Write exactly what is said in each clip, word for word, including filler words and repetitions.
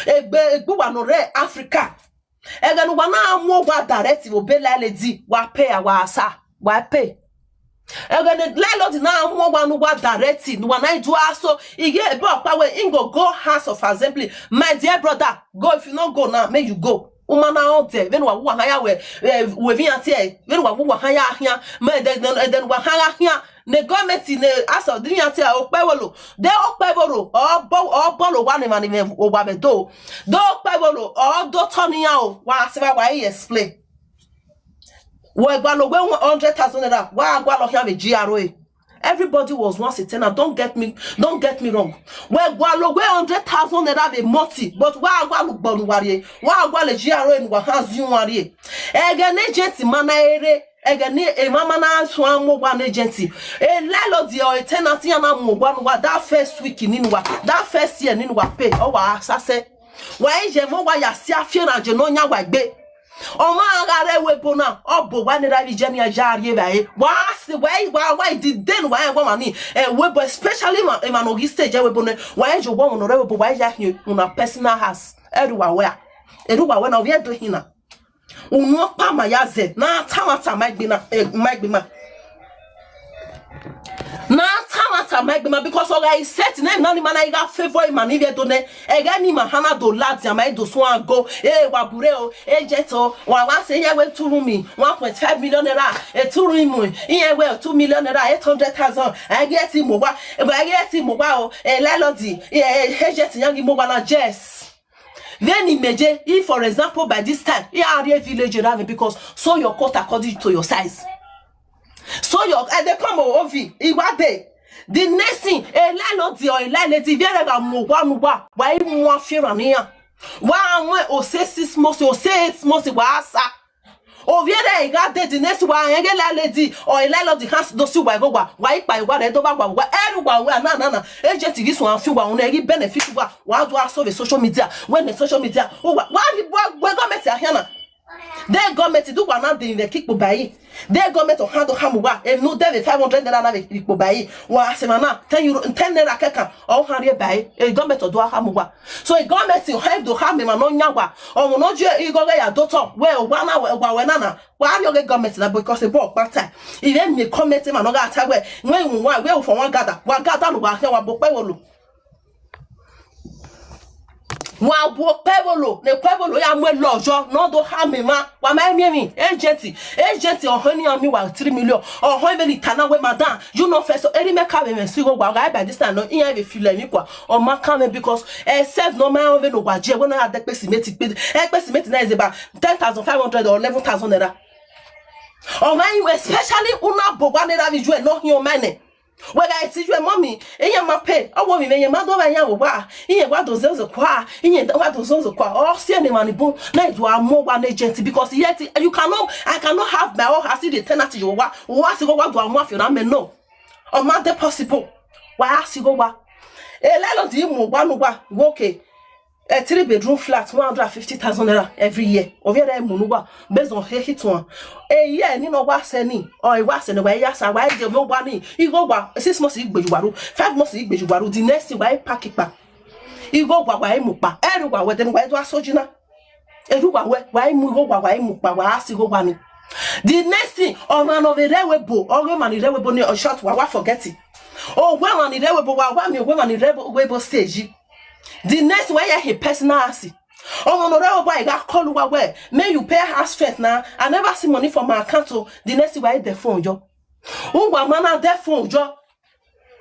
Egbe egbe wa no re Africa. Ege nu wa na mo wa direct wo be la lady wa pay wa sa wa pay. Ege ne landlord na mo wa nu wa direct nu wa na do aso. Ige be opa we ingo go House of Assembly. My dear brother, go. If you no go now, may you go. Uma na on there. When wa wa haya we we vi ati e. When wa wa haya hia. Me then then wa haya hia. Ne government ne aso di ati e o pe wo lo. De o pe wo lo. O bo o bo lo wa ne ma ne me o wa me do. Do pe wo lo o do to ni ya o. Wa se wa wa e explain. We gba lo we one hundred thousand naira. Wa gba lo hia we G R O. Everybody was once a tenant. Don't get me, don't get me wrong. We gba lo we hundred thousand naira we monthly, but wa gba lo gbonu wa re. Wa gba le G R O ni wa ha zi wa re. Ege ne agent ma na ere. Ege ni e mama na so amo wa na agent. E landlord o e tenant ya na mo wa nu wa that first week ni nu wa. That first year ni nu wa pay. O wa sase. Wa e je mo wa ya si afie na je no nya wa gbe. O ma ga re we bo na. O bo wa ni ra bi je ni aja ri e ba e. Wa si wa wa wa di den wa e wa ma ni. E we bo, especially ma e ma no gi stage e we bo ne. Wa e jo wa mo no re we bo wa e ja hi una personal house. Everywhere. Everywhere na we do hina. Unu pa ma ya ze na tamata ma gbe na, eh, ma gbe ma. Na tamata ma gbe ma, because oga is set na na ni ma na iga favor ma ni ve do ne. Ege ni ma hana do lati ama e do so ago. Eh, wa bure o. Eh, jet o. Wa wa se ye we two room, one point five million naira. Eh, two room. Ye we two million naira, eight hundred thousand. Ege ti mo wa. Ege ti mo wa o. Eh, landlord. Eh, eh, jet yan gi mo wa na, yes. Then imagine if, for example, by this time, he are a village around, because so your coat according to your size. So your, and they come over, he what day. The next thing, a landlord or a landlady, very ga mo wa mo wa, why mo wa fear an here. Wa mo o say six months, o say eight months, wa sa. O viere iga de the next wa, ege landlady or a landlord has do si wa go wa, wa ipa iwa re do ba wa wa, everywhere wa na na na. Agent this one fi wa on every benefit wa, wa do aso the social media, when the social media, o wa wa di bo we government ahia na. They government do wa na de in the kick by. They government o handle hamu wa, e no de five hundred naira na kick by. Wa se ma na ten euro, ten naira keka o ha re by. E government o do hamu wa. So e government o ha do ha me ma no nya wa. O mo no je igo ge ya do to. We o wa na we wa we na na. Wa yo ge government na, because e bo pa time. Even me comment ma no ga ta we. When we wa we for one gather. Wa gather no wa he wa bo pe wo lo. Wa bo pe wo lo. Ne pe wo lo ya mo lo jo. No do ha me ma. Wa ma mi mi. Agent. Agent o ho ni ami wa three million. O ho be ni tana we madam. You know first, so eri me ka me me si go wa ga by this time no. Iye be feel me kwa. O ma ka me because e save no ma o be no wa je. We no ya de pe simeti pe. E pe simeti na is about ten thousand five hundred or eleven thousand naira. O ma, especially una bo wa naira bi ju e no hi o ma ne. We ga ti ju e, mommy, iye ma pay. O wo mi me iye ma do ba ya wo wa. Iye wa do zozo kwa. Iye wa do zozo kwa. O si e ni mani bu. Na do amo wa na agent, because yet you cannot, I cannot have my own house in the tenant you wa. Wa si go wa do amo afi na me no. O ma de possible. Wa si go wa. E le lo di mo wa no wa. Wo okay. A three bedroom flat, one hundred fifty thousand naira every year. Oviere mu nu wa, based on he hit one. A year ni no wa se ni. O e wa se ni wa ya sa wa e je mo wa ni. I go wa six months igbeju wa ru, five months igbeju wa ru. The next thing wa e pack pa. I go wa wa e mu pa. Everywhere we then wa e do aso jina. Everywhere we wa e mu, go wa wa e mu pa, wa si go wa ni. The next thing, o ma no ve re we bo, o we ma ni re we bo ni o short wa wa forget it. O we ma ni re we bo wa wa mi, o we ma ni re we bo stage. The next one, yeah, he personal asi. Oh, no, no, boy, I got call wa where. May you pay her strength now. I never see money from my account. Oh, the next one, the phone jo. Who wa mana the phone jo.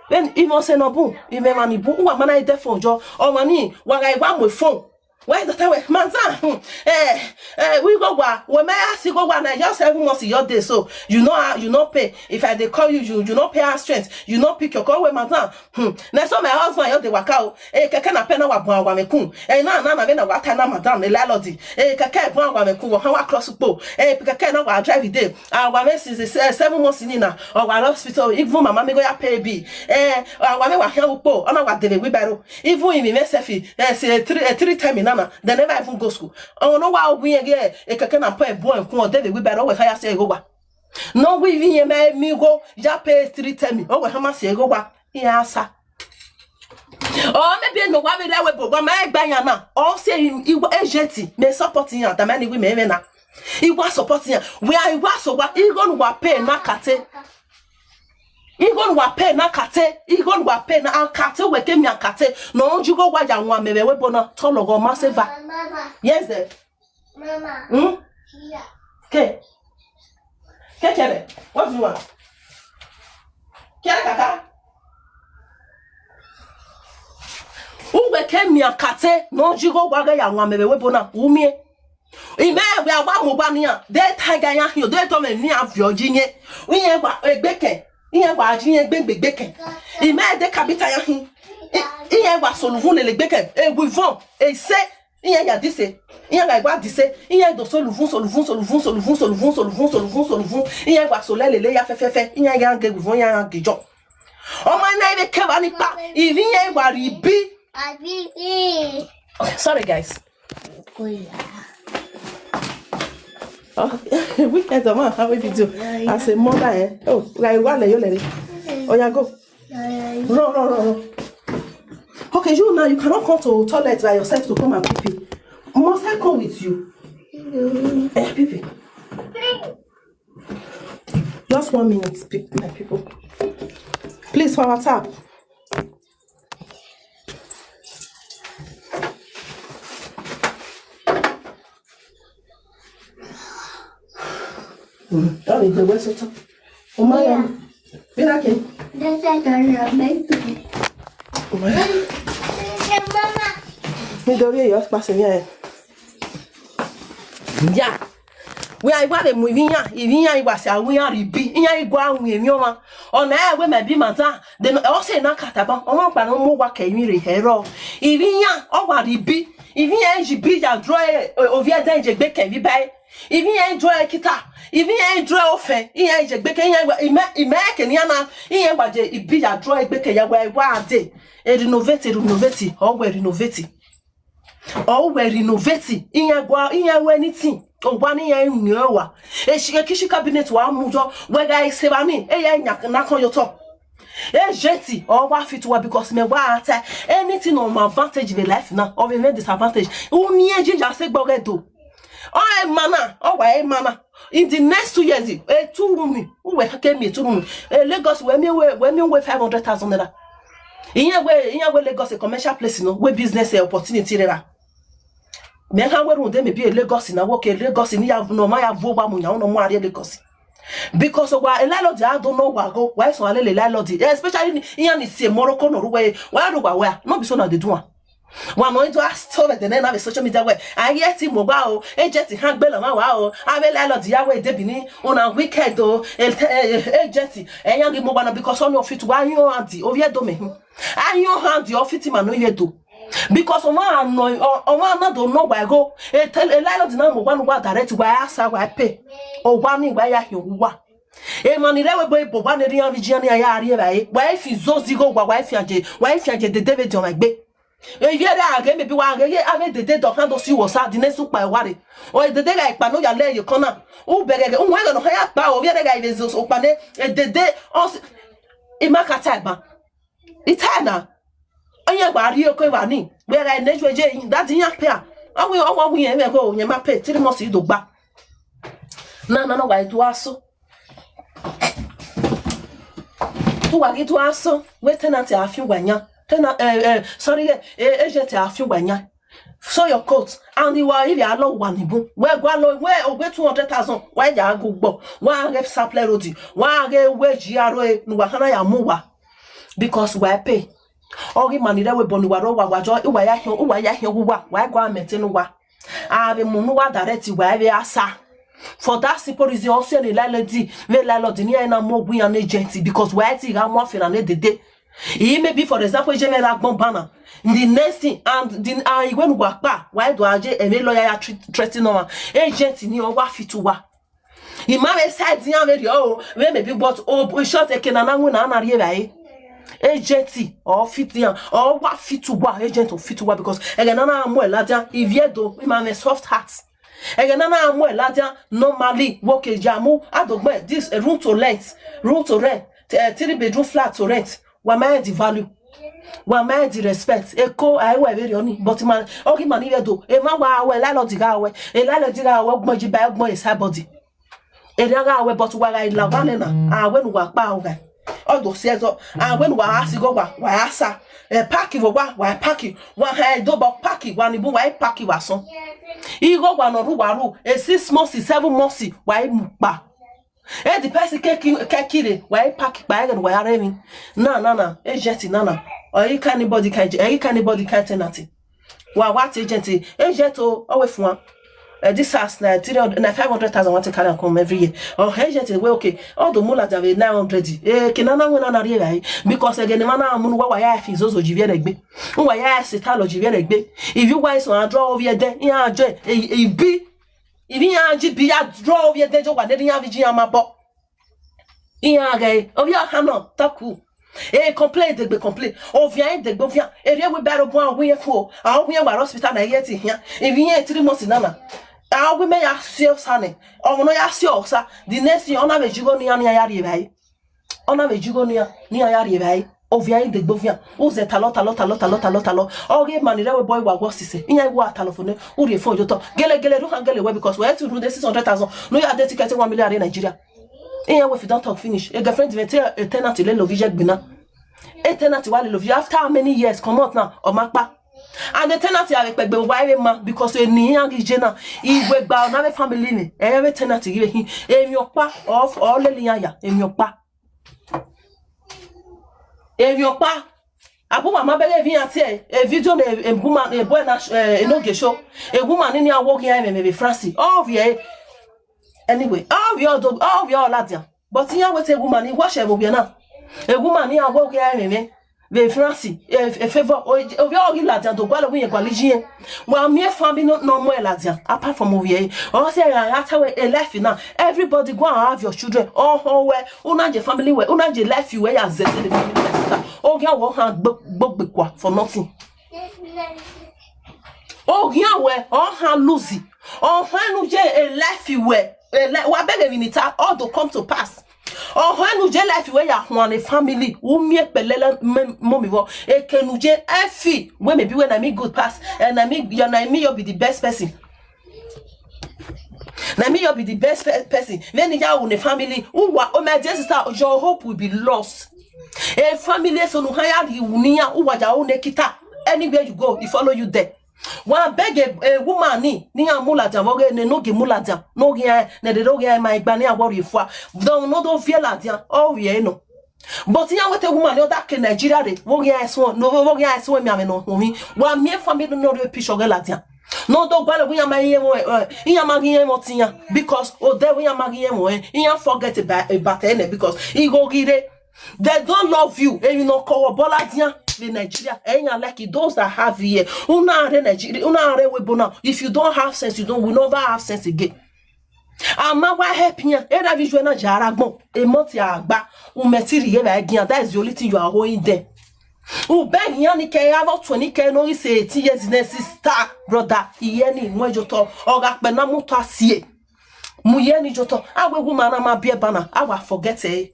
When he must say no boom, he may money boom. Who wa mana the phone jo. Oh, money, wa ga wa mo phone. Why the time we manza? Eh, eh, we go wa. We may ask you go wa na just seven months your day. So you know, uh, you no pay. If I dey call you, you you no pay her strength. You no pick your call we manza. Hmm. Na so my husband yo dey waka o. Eh, keke na pe na wa bua wa me kun. Eh, na na na me na wa ta na madam ne landlord. Eh, keke bua wa me kun, wa ha wa cross po. Eh, keke na wa drive dey. Ah, wa me since eh, seven months ni na. O wa hospital, even mama me go ya pay bill. Eh, ah, wa me wa ha u po. Ona wa dele wheelbarrow. Even in me self, eh, say three eh, three time na na. They never even go school. Oh no, wa ogun ye. Eh, keke na pe bua kun o dele wheelbarrow we ha ya se go wa. No, we even ye me mi go ya pay three time. O we ha ma se go wa. Ya sa. Or maybe no wa be there we bo wa ma egba yan na. Or say him, he wa agent, me support yan, that many women na. He wa support yan. We are, he wa so wa, he gonna wa pay na kate. He gonna wa pay na kate. He gonna wa pay na and kate we ke mi and kate. No, you go wa ya wa me we bo na. Tolo go ma se va. Yes, there. Mama. Hmm? Here. Ke. Ke kere. What do you want? Kere kaka. Uwe ke mi akate, no jigo wa ga ya wa me we bo na. Umie. Ime we awa mo ba ni a. De tiger ya hio, de to me ni a vio ji nye. Uye wa egbeke. Iye wa ji nye gbegbegbeke. Ime de kabita ya hi. Iye wa soluvun le gbeke. E we von. E se. Iye ya dise. Iye ga igwa dise. Iye do soluvun, soluvun, soluvun, soluvun, soluvun, soluvun, soluvun, soluvun. Iye wa solelele ya fefefe. Iye ga ge guvon ya ge jo. Ọmọ iná ilé kẹwàá nípa. Ìrí yẹn wà rí bí. Àbí. Sorry, guys. Kò yá. Oh, weekend, ọmọ, how will you do? As a mother, eh? Oh, like, one, you let it. Oh, yeah, go. Run, run, run, run. Okay, you now, you cannot come to toilet by yourself to come and pee pee. Must I come with you? Eh, pee pee. Just one minute, pe- my people. Please, for our tap. Mm, that is the way to talk. Oh my God. Be like it. That's like a little baby. Oh my God. Mama. Mi dori yo pase mi. Ya. We are igwa de mu ivinya, ivinya igwa se awinya ribi, inya igwa wi emi oma. Ona e we me bi mata, de no o se na kataba, o mo pa no mo wa ke mi re hero. Ivinya o wa ribi, ivinya e ji bi ya dro e, o vi e de je gbe ke vi bai. Ivinya e dro e kita, ivinya e dro e ofe, inya e je gbe ke inya igwa, ime, ime ke ni ana, inya igwa je ibi ya dro e gbe ke ya wa wa de. E renovate, renovate, o we renovate. Or we renovate, iye gwa, iye we anything. O wa ni iye nyewa. E shi e kishi cabinet wa mu jo, we ga e se ba ni, e ye nya na kon yo to. E jeti, o wa fit wa because me wa ata. Anything on my advantage in the life now, or in my disadvantage. U ni e ji ja se gbo ge do. O e mana, o wa e mana. In the next two years, e two room, u we ke mi two room. E Lagos we mi we, we mi we five hundred thousand naira. Iye we, iye we Lagos a commercial place no, we business e opportunity rera. Me ha we run de me bi e Lagos na wo ke Lagos ni ya no ma ya vo ba mu ya no mo are Lagos. Because wa e landlord ya do no wa go, wa so ale le landlord, especially ni iye ni se Morocco no ruwe, wa do wa we, no be so na dey do am. Wa no into a story the name of social media where I hear ti mo wa o, agent ha gbe lo ma wa o, ave landlord ya we de bi ni, una wicked o, e, e, e, agent, e yan gi mo wa na because on your feet wa yan andi, o ye do me. Ayo ha di ofiti ma no ye do. Because o ma no, o ma na do no wa go. E tell e landlord na mo wa no wa direct wa asa wa pay. O wa ni wa ya hi wa. E ma ni re we bo bo wa ne ri an region ya ya ri e ba e. Wa e fi zo zi go wa wa e fi anje. Wa e fi anje de David on my gbe. E ye re age me bi wa age ye ave de de do kan do si wo sa di ne su pa e wa re. O e de de ga ipa no ya le ye kan na. U be ge ge, u we ge no ha ya pa o ye re ga ive zo so pa ne. E de de o si. E ma ka ta e ba. Itana. Onye gba ri oko wa ni. Where I next we je that ya pay. Awi owo wi en me go, nye ma pay three months do gba. Na na na wa do aso. Tu wa gi do aso. We tenant a fi wa nya. Tenant eh eh sorry eh eh agent a fi wa nya. So your coat and the wa ibi alo wa ni bu. We gwa lo we ogbe two hundred thousand. Wa ja gu gbo. Wa ge supply road. Wa ge we ji aro e nu wa kana ya mu wa. Because wa pay. Ogi mani re we bonu wa ro wa wa jo, wa ya hion, wa ya hion wa, wa gwa mete nu wa. A be mu nu wa direct wa be asa. For that simple reason, also ni landlord, we landlord ni e na mo gwi an agent because wa ti ga mo fi na ne dede. E may be, for example, je me la gbon bana. The next thing, and the, ah, igwe nu wa pa, wa do aje, e me lawyer ya threat-, threaten no one. Agent ni o wa fit wa. Ima we side yan we ri o, we me bi but o short eke na na nwe na na ri e ba e. Agent o fit yan, o wa fit wa, agent o fit wa because ege na na mo e la dia, ivie do, ima me soft heart. Ege na na mo e la dia, normally, wo ke ja mu, adogbe, this, eh, room to rent, room to rent, eh, three bedroom flat to rent. Wa ma the value. Wa ma di respect. Eko, I wa very oni. But man, okay, man, even though, e ma wa we, la lo diga we, e la lo diga we, gbon ji ba, gbon e sa body. E da ga we, but wa ga ila wa le na. A we nu wa pa o ga. Odo si ezo. A we nu wa asi go wa, wa asa. E paki wo wa, wa paki. Wa ha e do bo paki, wa ni bu wa e paki wa son. I go wa no ru wa ru. E six months, seven months, wa e mu pa. E di person ke ki, ke kire, wa e paki pa e wa ya re mi. Na, na, na. E jeti na na. Or you can anybody can, or you can anybody can tenant. Wa, what agent? Agent o, always one. Uh, this house na three hundred, na five hundred thousand want to carry am come every year. Oh, agent, we okay. All the mula that we nine hundred. Eh, kinana we na na riye, right? Because again, the man na munu wa wa ya fi zozo jiviere gbe. Wa ya si ta lo jiviere gbe. If you guys want draw over there, ya je, e, e bi. If you ya ji bi ya draw over there, jo wa ne ya vi ji ya ma bo. Iya ge, ovi oha no, taku. E complain, degbe complain. Ovia e degbe ovia. Eri ewe baro bu awu ye ku. Awu ye wa hospital na ye ti hia. Evi ye three months na na. Awu me ya si osa ne. Omo no ya si osa. The next thing, ona me jugo ni ya ni ya ri bai. Ona me jugo ni ya ni ya ri bai. Ovia e degbe ovia. Uze talo, talo, talo, talo, talo, talo. Oge mani re we boy wa go sise. Iya wa talo fone. Uri e fon jo to. Gele gele ru ha gele we because we have to do the six hundred thousand. No ya de ticket one million in Nigeria. Ihe we fit don talk finish. A girlfriend even tell a tenant le lovi je gbina. A tenant wa le lovi after how many years come out now? O ma pa. And the tenant ya pe gbe wa ere ma because e ni yan gi je na. Igwe gba na we family ni. E we tenant gi we hin. E mi opa of all le yan ya. E mi opa. E mi opa. Abu mama bele vi ati e. E video na e woman e boy na e no ge show. E woman ni awo gi e me me France. Oh, yeah. Anyway, all we all do, all we all ladian. But here we take woman, he wash every we now. A woman here work here me me. The France, a favor, or we all ladian to gwala we gwaliji. Well, me family no no more ladian. Apart from over here, or say I tell a life now. Everybody go and have your children. Oh, oh, where una je family where una je life you where as the family. Oh, yeah, what hand book book for nothing. Oh, yeah, where oh hand losing. Oh, hand je a life you where. Wa beg a minute, all to come to pass. Oh, when you life where you want a family, who me pelele mommy wo, a can you efi, when maybe when I mean good pass, and I mean you na me you be the best person. Na me you be the best pe- person. When you own a family, who wa oh my dear sister, your hope will be lost. A family so no higher the unia, who wa ja own a kita. Anywhere you go, he follow you there. Wa beg a, a woman ni ni amula dia woge ne no ge mula dia no ge ne de do ge ma igba ni awori fua. Don no do fie la dia o ye no. But ya we te woman ni o da ke Nigeria re wo ge so no wo ge so mi ame no mi. Wa mi family no re picture ge la dia. No do gba le wi ya ma ye mo eh, ya ma ye mo tiya because o de wi ya ma ye mo eh, ya forget about about ene because he go gire. They don't love you. And you know, Kowo Bola Dia in Nigeria. And you like it. Those that have here. Una are Nigeria. Una are we bona. If you don't have sense, you don't will never have sense again. Ama wa help here. Era visual na jara gbon. E mo ti agba. U me ti ri ye ba gian. That is the only thing you are holding there. U be here ni ke ya vo twenty ke no is eighteen years ne sister brother. Iye ni mo jo to. Oga pe na mu to asie. Mu ye ni jo to. Awe woman na ma bie bana. Awa forget eh.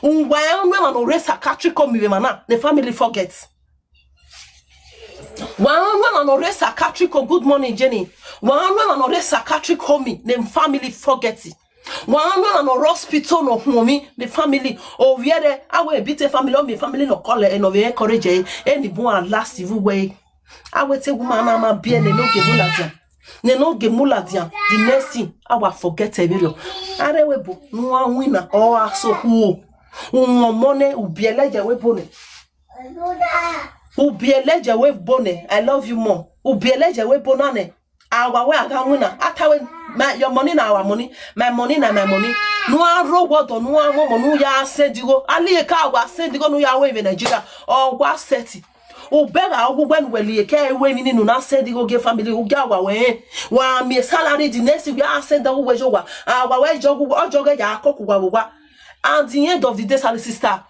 Unwa ya nwe ma no re psychiatric o mi we mana. The family forget. Wa nwe ma no re psychiatric o good morning Jenny. Wa nwe ma no re psychiatric o mi the family forget. Wa nwe ma no hospital no hu mi the family. O viere awe bite family o mi family no call e no we encourage e. Any bu and last you way. Awe te woman na ma bie ne no ge mula dia. Ne no ge mula dia. The next thing awa forget e biro. Are we bo no a winner o aso hu. Unwo mo ne ubiele je we bo ne. Ubiele je we bo ne. I love you more. Ubiele je we bo na ne. Awa we aga winner. Atawe my your money na our money. My money na my money. No a ro wo do no a mo mo no ya send go. Ali e ka wa send go no ya we in Nigeria. O wa set. Ubega ogu when we li ke we ni no na send go ge family u ga wa we. Wa mi salary the next we a send go we jo wa. Awa we jo gu o jo ge ya ko ku wa wa. At the end of the day, Sally sister,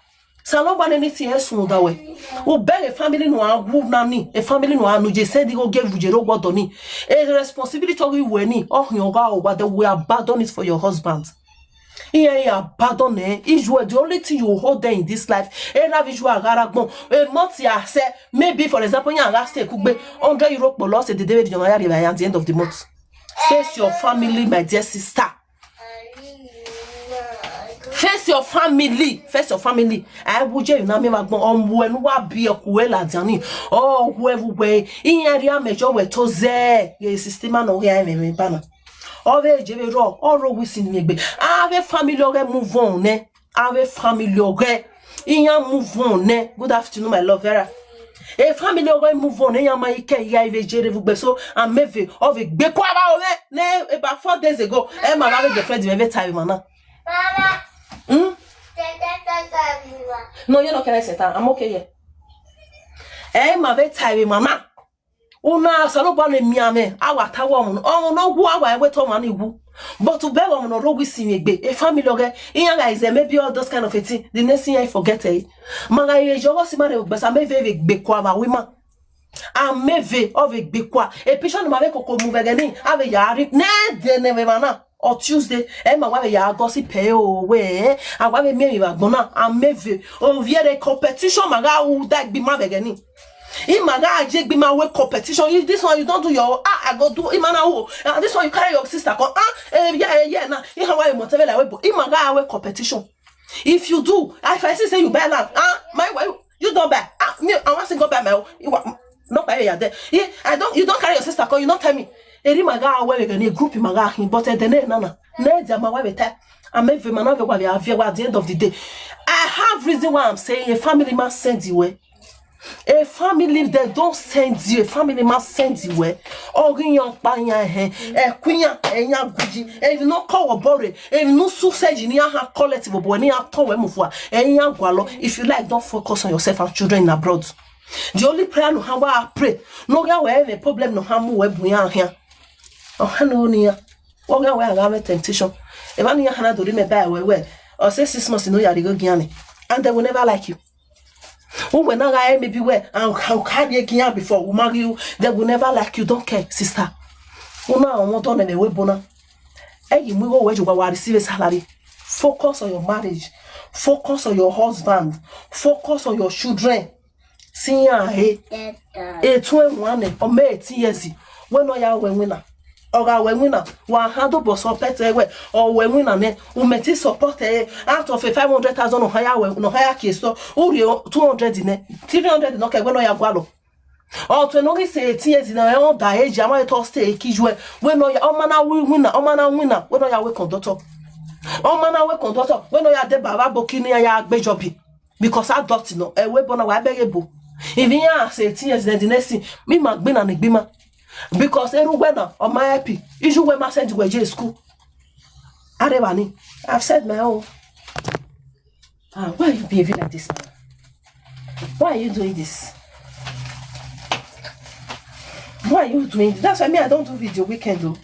Salomba ne ni ti esun da we. U beg a family no agu na ni, a family no anu je send go give ujero gbọdọ ni. A responsibility of we ni, oh your God, what the we abandon it for your husband. Iye ya pardon eh, ijue, the only thing you hold there in this life. E na visual agara gbon. E moti ase, maybe for example, ya ga stay kugbe hundred euro po lo se dede we di ya at the end of the month. Face your family, my dear sister. Face your family. Face your family. I would you na me ma gbon on when wa bi e ku e la jani. Oh, whoever way. Iye ri amejo we to ze. Ye system no ya me me bana. Ove jebe ro, oro wisin yegbe. Ave family oge move on ne. Ave family oge. Iya move on ne. Good afternoon, my love, Vera. E family oge move on ne. Iya ma ike ya ive jere vugbe so ameve ove gbe kwa ba ove ne about four days ago. E ma ave girlfriend me time mana. Hmm? No, you know can I sit down? I'm okay here. E ma ave time mana. Una salo ba ne mi ame awa tawo mu. O no gu awa ewe to mani gu. But ube wa mu no rogu si mi gbe. E family oge. Iya ga is maybe all those kind of a thing. The next thing I forget eh. Maga ye jogo si mare gbe sa me ve ve gbe kwa ba wi ma. A me ve o ve gbe kwa. E picture ni ma ve koko mu ve gani. A ve ya ri. Ne de ne ve mana. Or Tuesday, eh, ma wa ve ya gossip eh, oh, we, eh, a wa ve mi mi va gbona, a me ve, o viere competition ma ga u da gbi ma ve gani. I ma ga je gbi ma we competition. You, this one you don't do your, ah, I go do, I ma na wo. Ah, this one you carry your sister come, ah, eh, yeah, eh, yeah, na. I ha wa mo tebe la we bo. I ma ga we competition. If you do, if I see say you buy land, ah, my wife, you don't buy. Ah, me, I want to go buy my own. You wa-, not buy your there. Yeah, I don't. You don't carry your sister come. You don't tell me. Eri maga awe we gani group maga hin, but eh, the name nana. Ne dia ma wa we te. I me ve mana ve wa ve avia wa at the end of the day. I have reason why I'm saying a family man send you away. A family they don't send you. A family man send you away. Ogi yan pa yan he. E kunya e yan guji. E no call bore. E no su se ji ni a ha collect bo bo ni a to we mu fua. E yan gwalo. If you like, don't focus on yourself and children in abroad. The only prayer no ha wa pray. No ga we any problem no ha mu we bu ya hia. Oh, ha no ni ya. Wo ga we aga me temptation. E ba ni ya ha na do ri me ba we we. Or say six months no ya ri go gian. And they will never like you. Who when I maybe where and how can you gian before we marry you? They will never like you. Don't care, sister. Una won don na we bona. Hey, you move away you wa receive a salary. Focus on your marriage. Focus on your husband. Focus on your children. See ya, hey. E twenty-one, or me eighteen years. When no ya we winner. Or ga we winner. Wa handle boss or pet eh we. Or we winner ne. U meti support eh. Out of a five hundred thousand no higher we, no higher case. So, uri two hundred in eh. Three hundred no ke we no ya gwalo. Or to no say eighteen years in eh, on da age, am I to stay kiju eh. We no ya, o mana we winner, o mana winner. We no ya we conductor. O mana we conductor. We no ya de baba bokini ya gbe jobi. Because I don't know. E we bona wa bege bo. If you are say eighteen years, then the next thing, me ma gbina ni gbima. Because eru we na, o ma happy. Iju we ma send we je school. Areba ni. I've said my own. Ah, why are you behaving like this, man? Why are you doing this? Why are you doing this? That's why me, I don't do video weekend though.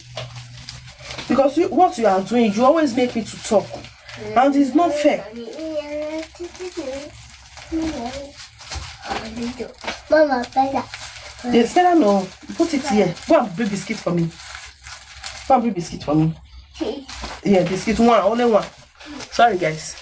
Because you, what you are doing, you always make me to talk. And it's not fair. Mama, better. Yes, better no. Put it here. Go and bring biscuit for me. Go and bring biscuit for me. Yeah, biscuit one, only one. Sorry, guys.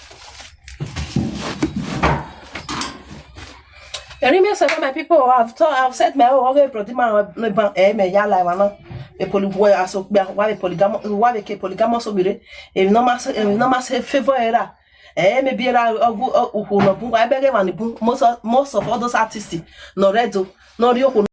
Eri me say my people, I've told, I've said my own. Okay, brother, man, me ban, eh, me ya la wana. E poli boy aso gba wa be polygamo, wa be ke polygamo so bire. E no ma say, e no ma say favor era. Eh, maybe era ogu uhu no bu wa be ge mani bu. Most of, most of all those artists no redo, no ri oku